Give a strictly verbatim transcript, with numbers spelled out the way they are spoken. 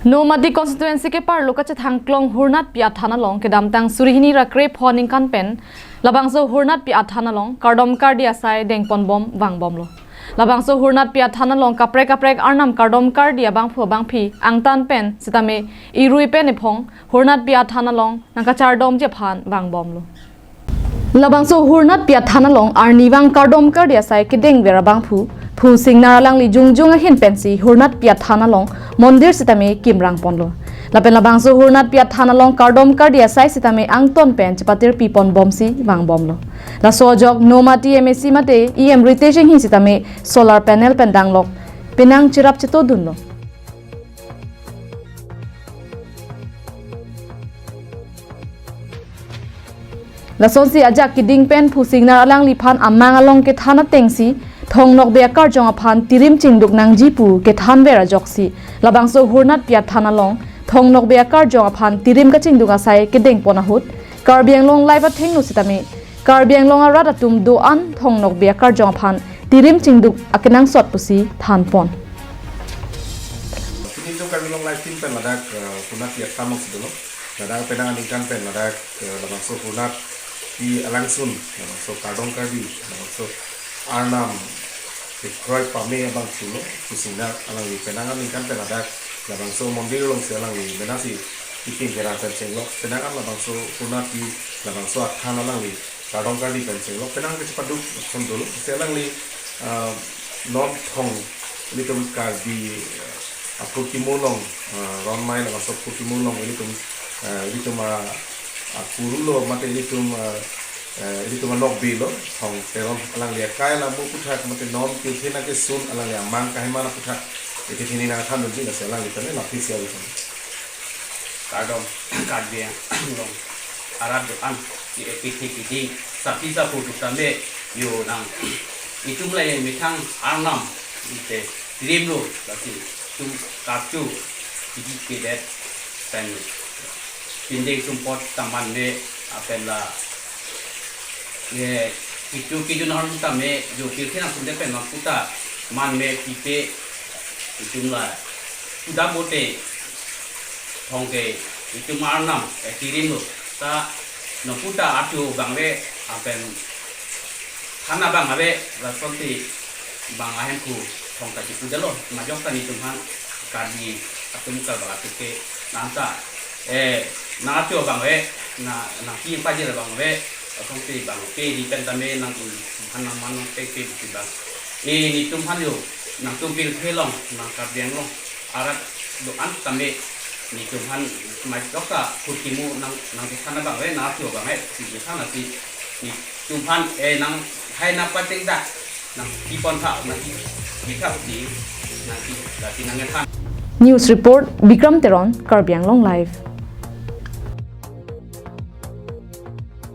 Nomati constituency keparlo kachethangklong Hurnatpi athan along kedamtang suri hini ra krepho aningkan pen labangso Hurnatpi athan along kardom kardi asai dengponbom vangbomlo. Labangso Hurnatpi athan along kaprek kaprek arnam kardom kardi abangphu abangphi angtan pen sitame irui pen iphong Hurnatpi athan along nangkachardomji aphan vangbomlo. Labangso Hurnatpi athan along arnivang kardom kardi asai kedengver abangphu Phu Singnar alangli jongjong ahin pensi Hurnatpi athan along mondir sitame kimrangponlo. Lapen labangso Hurnatpi athan along kardom kardi asai sitame angton pen chepatirpiponbomsi vangbomlo. Laso ajok Nomati M A C mate E M Ritesh Enghee sitame solar panel pen danglok penang cherap chetodunlo. Lasonsi ajak keding pen Phu Singnar alangliphan amang along kethan atengsi Thong Nokbe akarjong aphan tirim chingduk nangji pu kethanver ajoksi labangso Hurnatpi athan along Thong Nokbe akarjong aphan tirim kachingduk asai kedengpon ahut Karbi Anglong Live athengno sitame Karbi Anglong arat atum do-an Thong Nokbe akarjong aphan tirim chingduk akenangsot pusi thanpon. Pini jong Karbi Anglong Live team pen ladak, eh, Hurnatpi athan alongsi dolo. Ladak penang aningkan pen ladak, eh, labangso Hurnatpi alangsun, labangso kardom kardi, labangso arnam kekroi pame abangphu lo, Phu Singnar alangli penang aningkan pen ladak, labangso mondir alongsi alangli menasi ipin kerang pen chenglok, penang an labangso Hurnatpi, labangso athan alangli kardom kardi pen chenglok, penang kechepaduk son dolo, si alangli, ah, non Thong, ilitum Karbi, ah, aphurkimo along, ah, ronmai labangso aphurkimo along, ilitum, ah, ilitum, ah, akuru lo, mate ilitum, ah, eh, ilitum anokbe lo, Thong Teron alangli akai alamo aputhak, mate non pirthe nangkesun alangli amang kaheman aputhak, iti hini nangthandunji, lasi alangli tame laphi si alangli tame. Kardom, Karbi Anglong arat do-an, e, pirthe keding, sapi sapu atum tame, yo nang, itum la yang methang arnam, ite, tirim lo, lasi, tum, karchu, tiki kedet, pen, pindeng sumpot, taman me, apen la, ye, kichu, kichu nahor tame, jo pirthe nangsundet pen nangputa, man me, pipe, itum la, sudah bote, Thong ke, itum arnam, eh, tirim lo. Ta, nangputa artu abang ave, apen, than abang ave, lasonsi bang ahemphu Thong ta chipudetlo, majok ta netum aphan, Karbi atum karbak atum ke, nangta, eh, nang artu abang ave, na, nangpi pajir abang ave, lasonsi bang, pe ri pen tame nang, nang man nang pe pe bang. Eh, netum aphan yo, nangtum pirthe along, nang Karbi Anglong arat do-an tame netum aphan majok ta aphurkimo nang, nangkethan abang ave, nang artu abang ave, si kethan asi netum aphan, eh, nang hai nangpateng dak, nangpipon tha, nangpi, pitha uti, nangpi, lasi nangkethan. News report, Bikram Teron, Karbi Anglong Live.